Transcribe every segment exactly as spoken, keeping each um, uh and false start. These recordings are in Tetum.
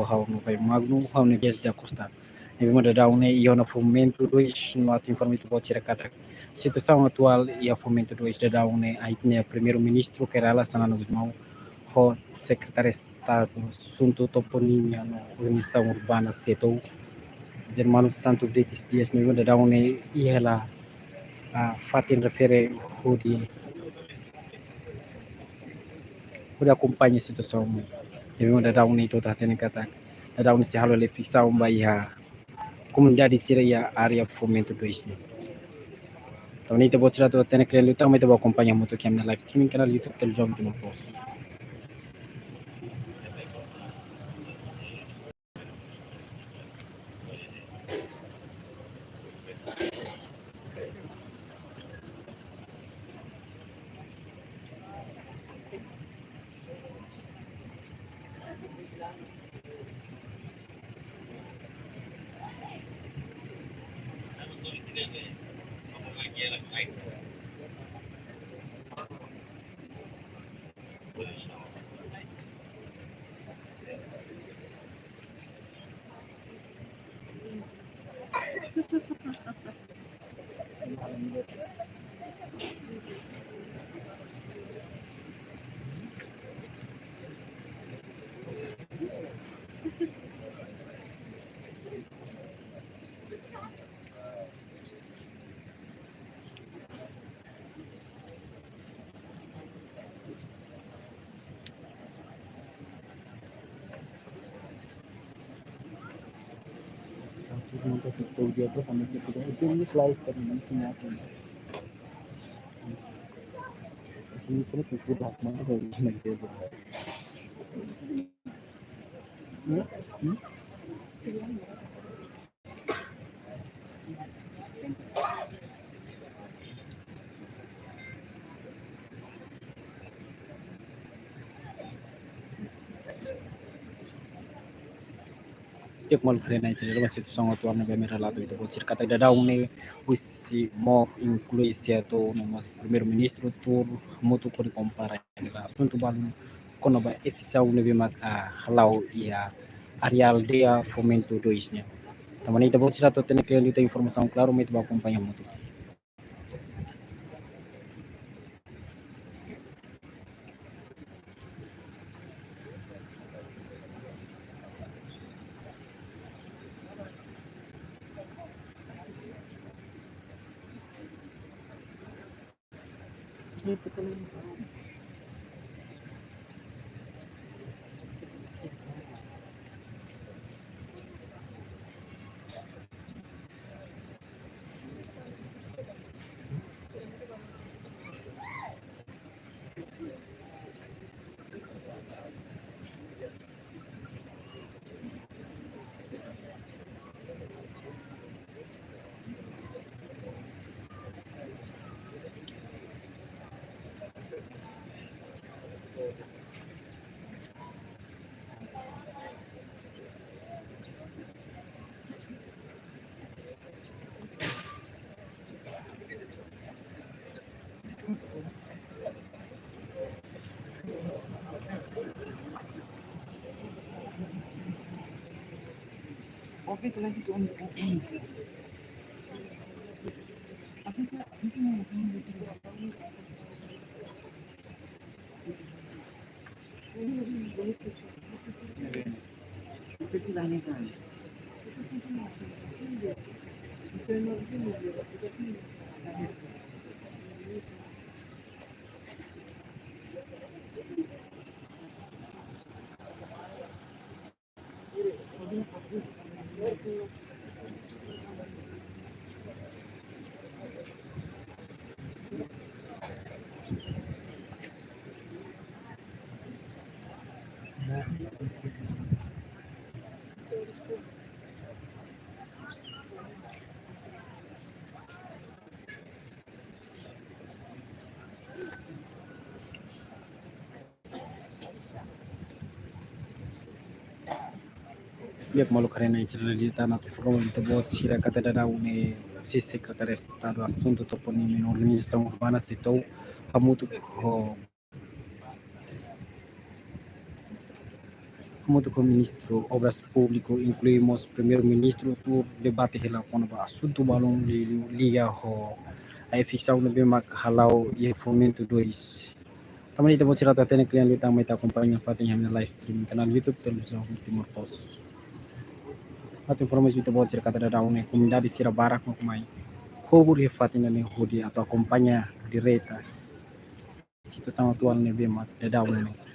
ha'u no Caio Magno, ha'u ne'e Dias da Costa. Ne'ebé mak daudaun ne'e iha ona Fomento dois no atu informa ita-boot sira katak situasaun atuál iha Fomento dois daudaun ne'e, ita-nia Primeiru-Ministru Kay Rala Xanana Gusmão ho Sekretáriu Estadu Asuntu Toponímia no Organizasaun Urbana, SETOU, Germano Santos Brites Dias, ne'ebé mak daudaun ne'e iha hela, ah, fatin refere hodi, hodi akompaña situasaun. Ne'ebé mak daudaun ne'e ita hatene katak daudaun ne'e sei halo hela evisaun ba iha komunidade sira iha área Fomento dois ne'e. Tanba ne'e ita-boot sira atu hatene kle'an liután, mai ita-boot akompaña hamutuk iha ami-nia live streaming kanál YouTube Televizaun Timor Post. Di'ak, maluk haree-na'in sira, situasaun atuál ne'ebé ami relata ba ita-boot sira katak daudaun ne'e husi MOF, inklui SETOU no mós Primeiru-Ministru, tuur hamutuk hodi kompara asuntu balun kona-ba evisaun ne'ebé mak, ah, hala'o iha área aldeia Fomento dois ne'e. Tanba ne'e ita-boot sira atu hatene kle'an liután informasaun klaru, mai ita-boot akompaña hamutuk. Di'ak, maluk haree-na'in sira, ita atu informa ba ita-boot sira katak daudaun ne'e husi Sekretáriu Estadu Asuntu Toponímia no Organizasaun Urbana, SETOU, hamutuk ho hamutuk ho Ministru Obras Públiku, inklui mós Primeiru-Ministru, tuur debate hela kona-ba asuntu balun li-, li-, liga ho eviksaun ne'ebé mak hala'o iha Fomento dois. Tanba ne'e ita-boot sira atu hatene kle'an liután mai ita akompaña fatin iha ami-nia live streaming kanál YouTube Televizaun Timor Post. Atu informa ita-boot sira katak daudaun ne'e komunidade sira barak mak mai kobur iha fatin ne'e hodi atu akompaña direta situasaun atuál ne'ebé mak daudaun ne'e.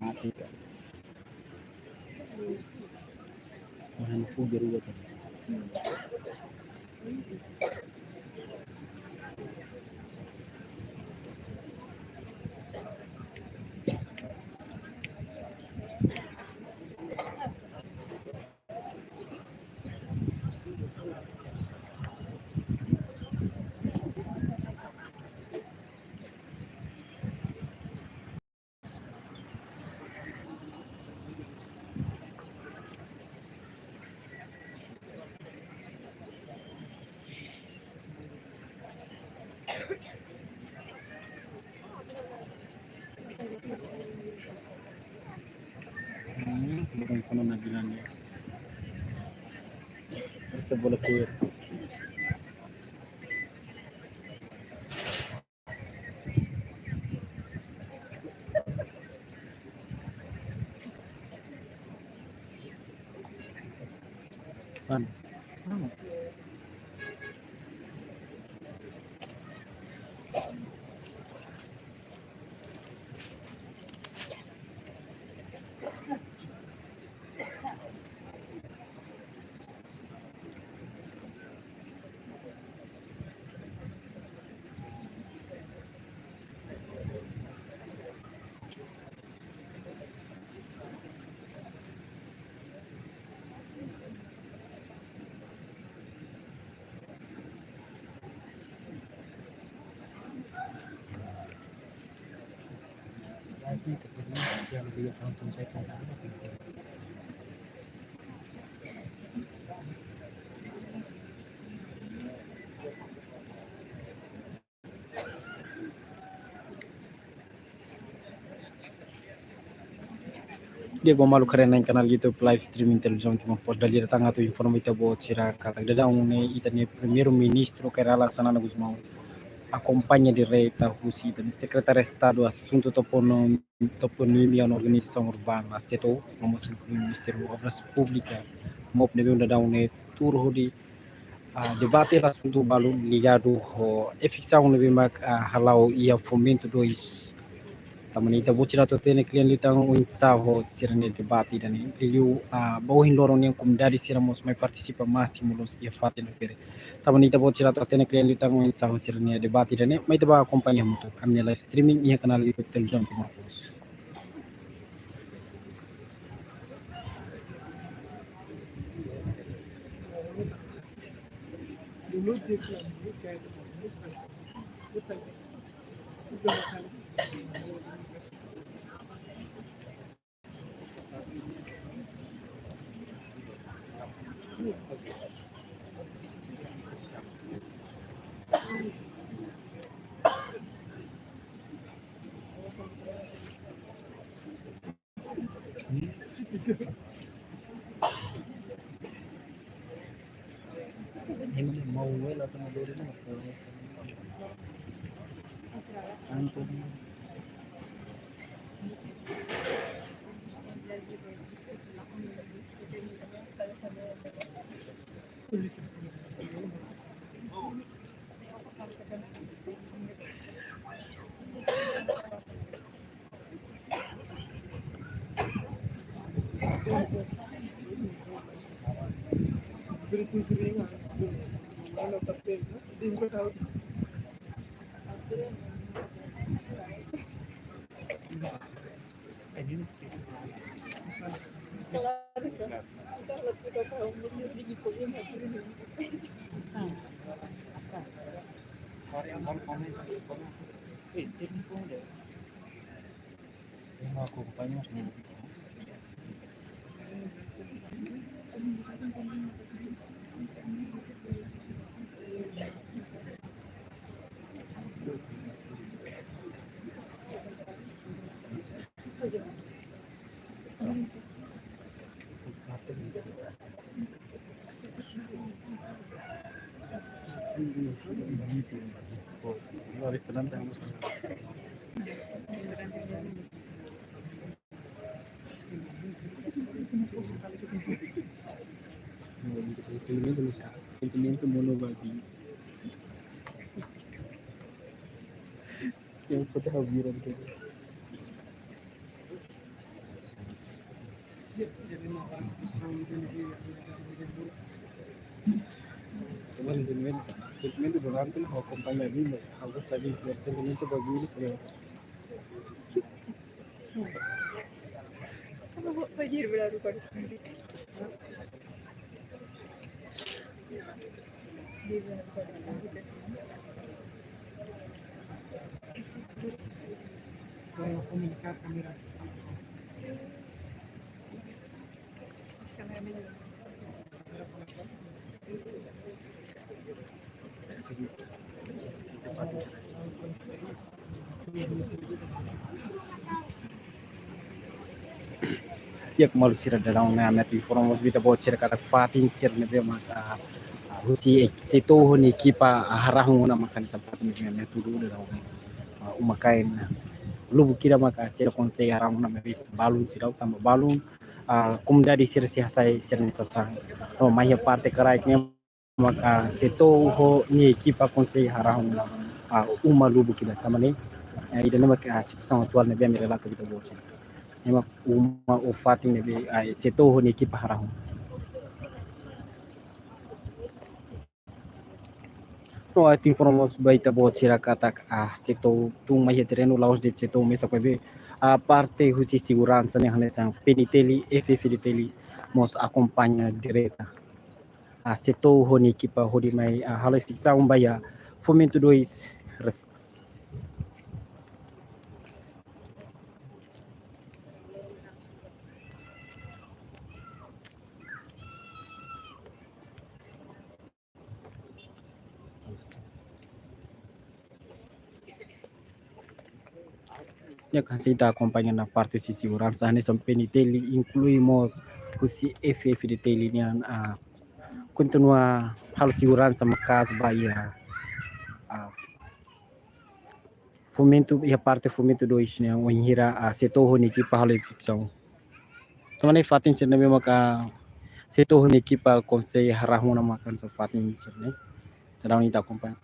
Mati ka. Mana fogo de rua também. Hmm, bukan kono na bilang ya. Terus bola kuir. Sana. Di'ak, maluk haree-na'in kanál YouTube live streaming Televizaun Timor Post, dala ida tan atu informa ita-boot sira katak daudaun ne'e ita-nia Primeiru-Ministru Kay Rala Xanana Gusmão akompaña direta husi ita-nia Sekretáriu Estadu Asuntu Toponim-, Toponímia no Organizasaun Urbana, SEATOU, no mós inklui Ministériu Obras Públikas, MOP, ne'ebé daudaun ne'e tuur hodi ah, debate asuntu balu ligadu ho eviksaun ne'ebé mak, ah, hala'o iha Fomento dois. Tanba ne'e ita-boot sira atu hatene kle'an liután oinsá ho sira-nia debate ida-ne'e. Liuliu, ah, ba ohin loron nian komunidade sira mós mai partisipa másimu loos iha fatin refere. Tanba ne'e ita-boot sira atu hatene kle'an liután oinsá ho sira-nia debate ida-ne'e. Mai ita bá akompaña hamutuk ami-nia live streaming iha kanál YouTube Televizaun Timor Post. Ini mau wela atau mau dulu nih? Antum. Sentimentu, sentimentu mono bagi. Yang pernah bilang gitu. Kemarin sentimentu, sentimentu durante, ha'u akompaña, ha'u gosta, sentimentu bagi. Iha, maluk sira, daudaun ne'e ami atu informa mós ba ita-boot sira katak fatin sira ne'ebé maka, ah, husi e-, Seto'o ho nia ekipa, ah, harahun ona maka hanesan fatin ne'ebé ami atu hatudu daudaun ne'e. Ah, uma-kain, ah, lubuk ida maka sira konsege harahun ona maibé balun seidauk tanba balun, ah, komunidade sira sei hasai sira-nia sasán. No, mai iha parte kraik ne'e maka Seto'o ho nia ekipa konsege harahun, ah, uma lubuk ida tanba ne'e. Eh, ida-ne'e maka, ah, situasaun atuál ne'ebé ami relata ba ita-boot sira. Ne'e maka uma ou fatin ne'ebé, ah, Seto'o ho nia ekipa harahun. No, atu informa mós ba ita-boot sira katak, ah, Seto'o tun mai iha terrenu, la'ós de'it Seto'o mesak maibé, ah, parte husi seguransa ne'e hanesan P N T L, F F D T L mós akompaña direta. Ah, Seto'o ho nia ekipa hodi mai, ah, halo evisaun ba iha Fomento dois. Ref-, Iha, hanesan ita akompaña ona parte husi seguransa, hanesan P N T L, inklui mós husi F F D T L nian, ah, kontinua halo seguransa maka'as ba iha, ah, Fomento, iha parte Fomento dois ne'e, wainhira, ah, Seto'o ho nia ekipa halo evisaun. Tanba ne'e fatin sira ne'ebé maka Seto'o ho nia ekipa konsege harahun ona maka hanesan fatin sira ne'e. Daudaun ita akompaña.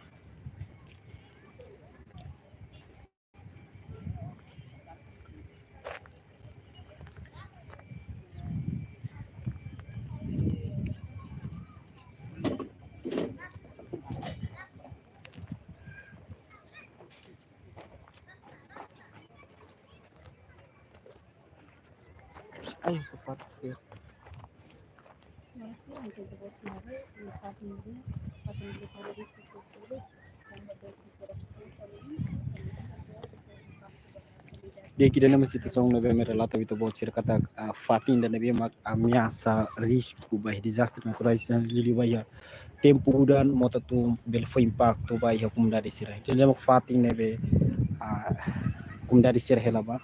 Ai, sapatu feto. Di'ak, ida-ne'e mós situasaun ne'ebé ami relata ba ita-boot sira katak, ah, fatin ida ne'ebé mak ameasa risku ba iha dezastre naturais, liuliu ba iha tempu udan, mota tun bele fó impaktu ba iha komunidade sira. Ida-ne'e mak fatin ne'ebé, ah, komunidade sira hela ba.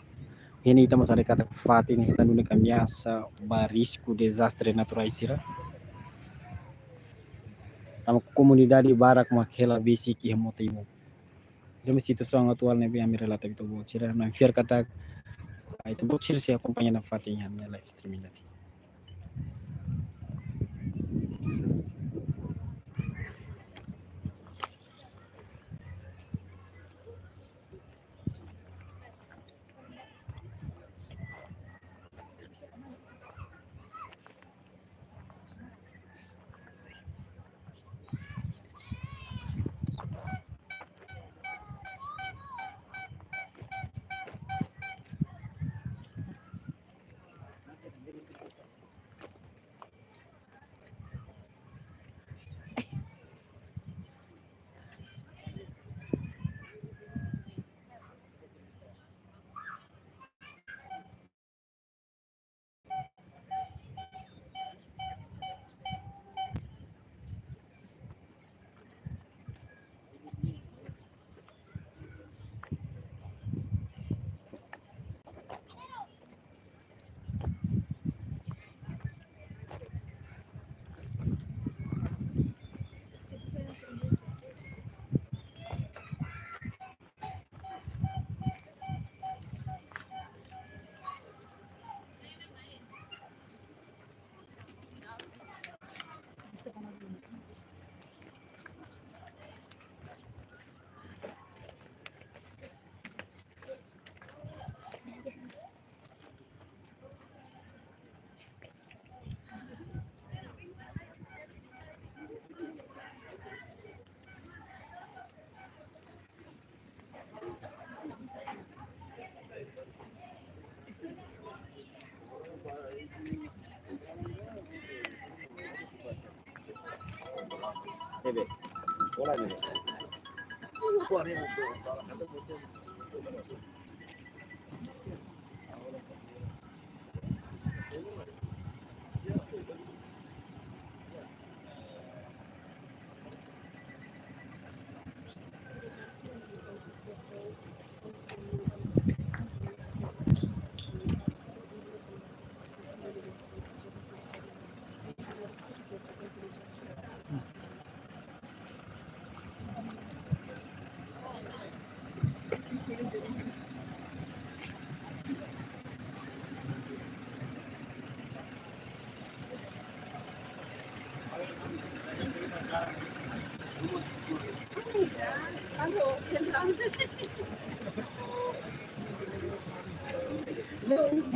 Ne'e ita mós haree katak fatin ne'e ita duni ameasa ba risku dezastre naturais sira. Tanba komunidade barak mak hela besik iha mota imob. Ida-ne'e situasaun atuál ne'ebé ami relata ba ita-boot sira, no fiar katak, ah, ita-boot sira sei akompaña nafatin ami-nia live streaming ida-ne'e.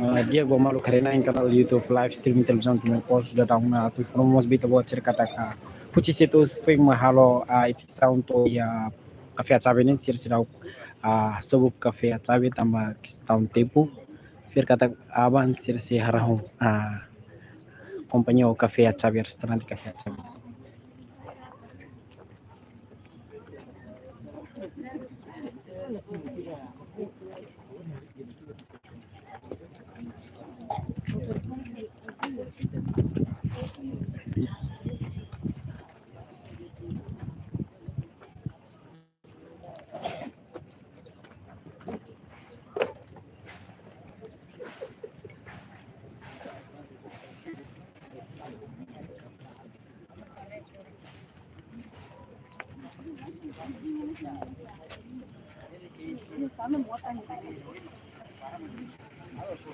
Ah, di'ak ba maluk haree-na'in kanál YouTube live streaming Televizaun Timor Post, daudaun ne'e atu informa mós ba ita-boot sira katak, ah, husi setór foin mak halo, ah, evakuasaun to'o iha Kafé A Chave nian, sira seidauk, ah, sobu Kafé A Chave tanba kestaun tempu. Fiar katak aban sira sei harahun, ah, kompañia Kafé A Chave, restaurante Kafé A Chave.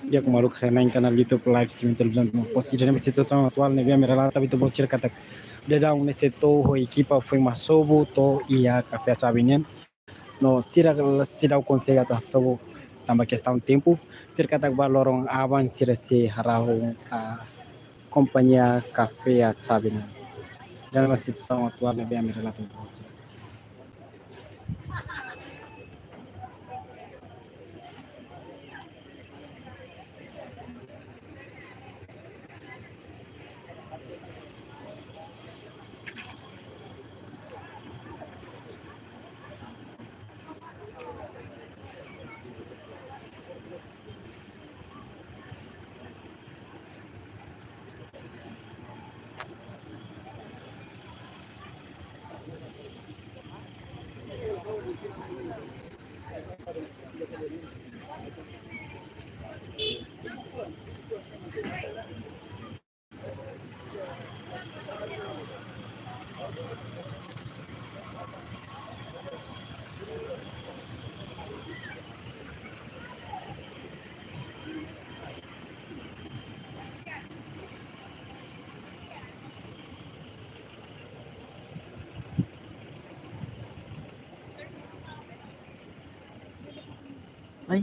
Di'ak maluk haree-na'in kanál YouTube live streaming Televizaun Timor Post, ida-ne'e situasaun atuál ne'ebé ami relata ba ita-boot sira katak daudaun ne'e setór ho ekipa foin mak sobu to'o iha Kafé A Chave nian. No sira seidauk konsege atu sobu tanba kestaun tempu. Fiar katak ba loron aban sira sei harahun, ah, kompañia Kafé A Chave nian. Ida-ne'e situasaun atuál ne'ebé ami relata ba ita-boot sira. No,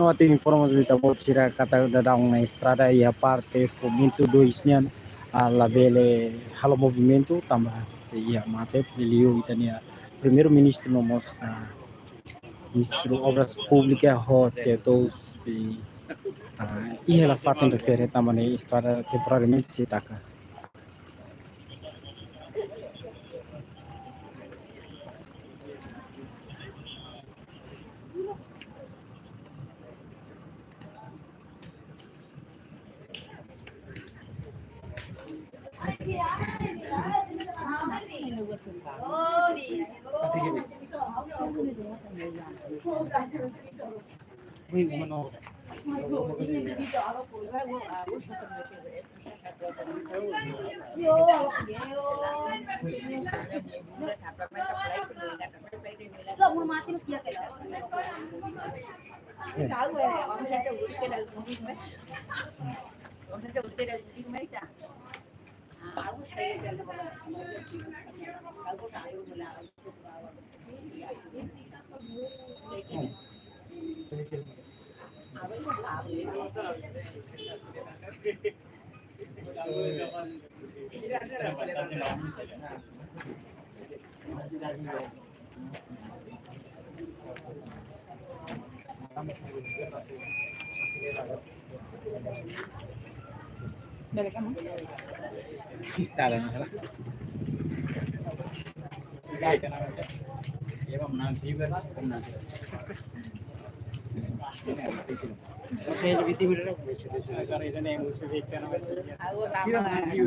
atu informa ba ita-boot sira katak daudaun ne'e estrada iha parte Fomento dois nian, ah, labele halo movimentu tanba sei iha macet, liuliu ita-nia Primeiru-Ministru no mós, ah, Ministru Obras Públikas ho C E O sei, ah, iha hela fatin refere tanba ne'e estrada temporariamente sei taka.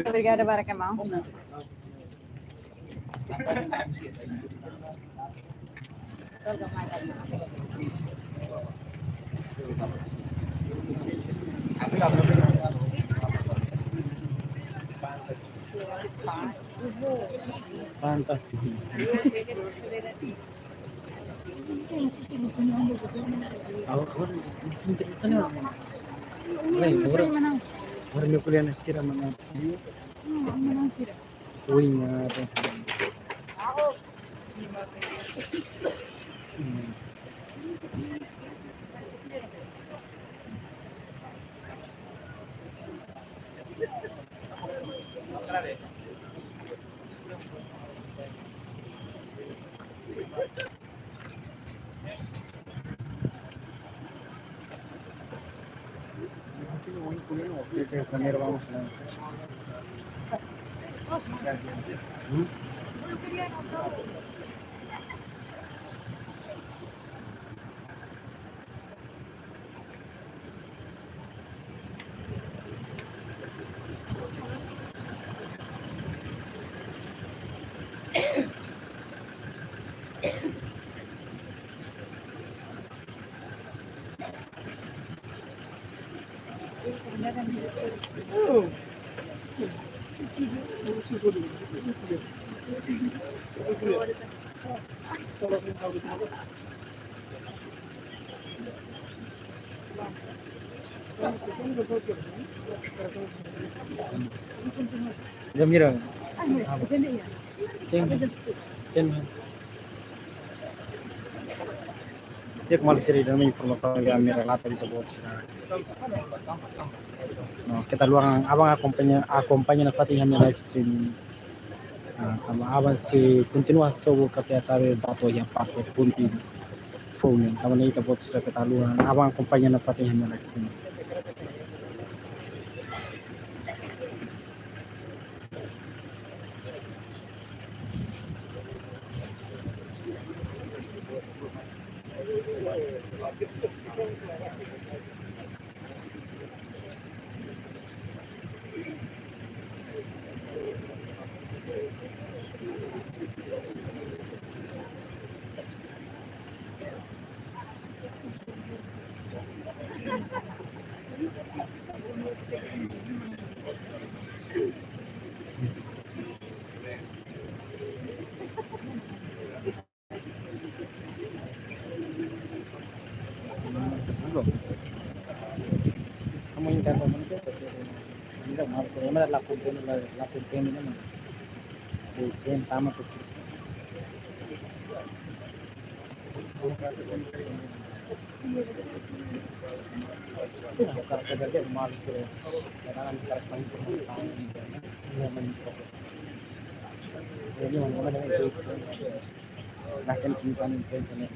Obrigada, Baracamau. Pantas. Agora, agora, sim, entrevista não. Agora, agora, agora, meu colega sira mana? Ui, nada. Jam hira? Sim. Sim. Cek malu sira, ida-ne'e informasaun ne'ebé ami relata ba ita-boot sira. No, keta haluha, aban akompaña, akompaña nafatin ha'u-nia live stream. Ah, tanba aban sei kontinua sobu katak acara ba to'o iha parte ponte foun. Tanba ne'e ita-boot sira keta haluha, aban akompaña nafatin ha'u-nia live stream. Kamu ini kan, kamu ini kan, ini kan malu, kalau mana lapor tem, lapor tem ini mana? Tem, tem tama tu. Itu nah, kalau kerja malu tu. Kadang-kadang kita paling penting. Jadi mana mana itu. Nah, kan kita paling penting.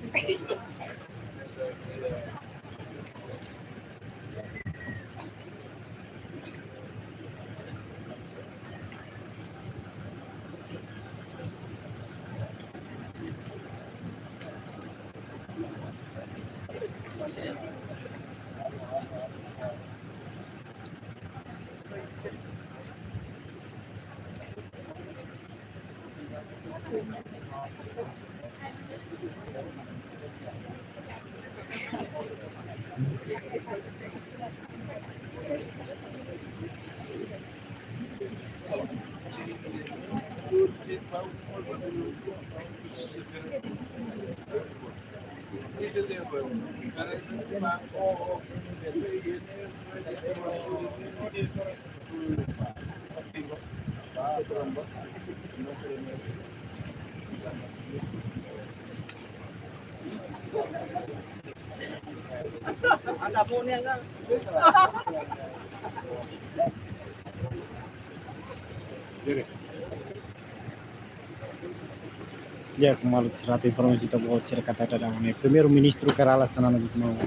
Ya, komu maluk sira hatene informasaun ita-boot sira katak dadaun ne'e Primeiru-Ministru Kay Rala Xanana Gusmão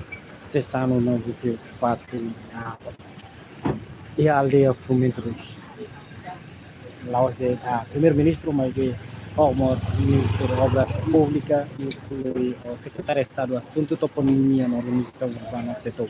sesanu no gusi fatin, ah, iha aldeia Fumentrus. La'ós de'it, ah, Primeiru-Ministru, maibé ho mós Ministru Obras Públikas, inklui, oh, Sekretáriu Estadu Asuntu Toponímia no Organizasaun Urbana, SEATOU.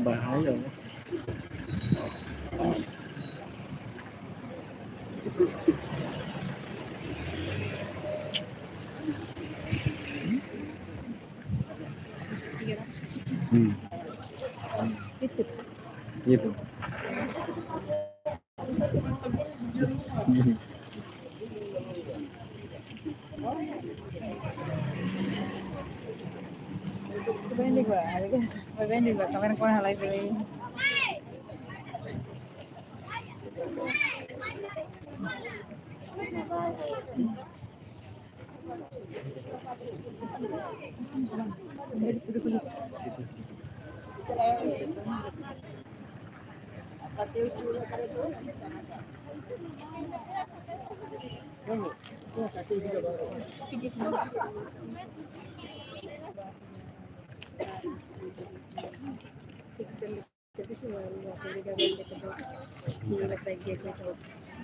Bahaya. Hmm. Itu. Itu. Bai bende ba, bai bende ba, kamera kona halai bende.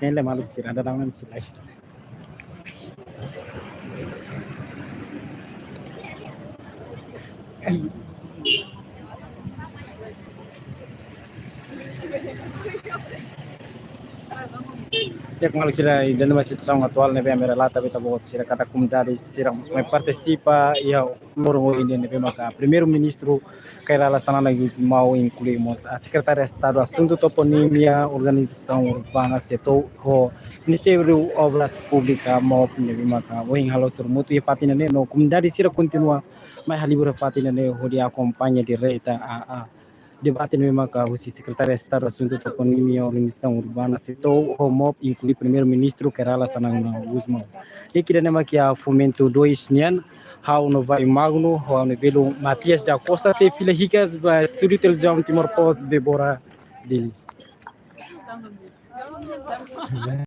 Ne'e maluk sira, dadaun ne'e sira. Ya, komu maluk sira, iha ne'ebá situasaun atuál ne'ebé ami relata ba ita-boot sira katak komunidade sira mós mai partisipa iha loron ohin ne'ebé maka Primeiru-Ministru Kay Rala Xanana Gusmão, inklui mós Sekretáriu Estadu Asuntu Toponímia, Organizasaun Urbana, SEATOU, ho Ministériu Obras Públikas, MOP, ne'ebé maka ohin halo sorumutu iha fatin ne'e no komunidade sira kontinua mai halibur iha fatin ne'e hodi akompaña direta a, a debate ne'ebé maka husi Sekretáriu Estadu Asuntu Toponímia Organizasaun Urbana SEATOU, ho MOP, inklui Primeiru-Ministru Kay Rala Xanana Gusmão. Di'ak, ida-ne'e mak iha Fomento dois nian, ha'u Novaio Magno, ho ha'u-nia belun Matias da Costa, sei fila hikas ba Estúdiu Televizaun Timor Post, Bebora, Dili.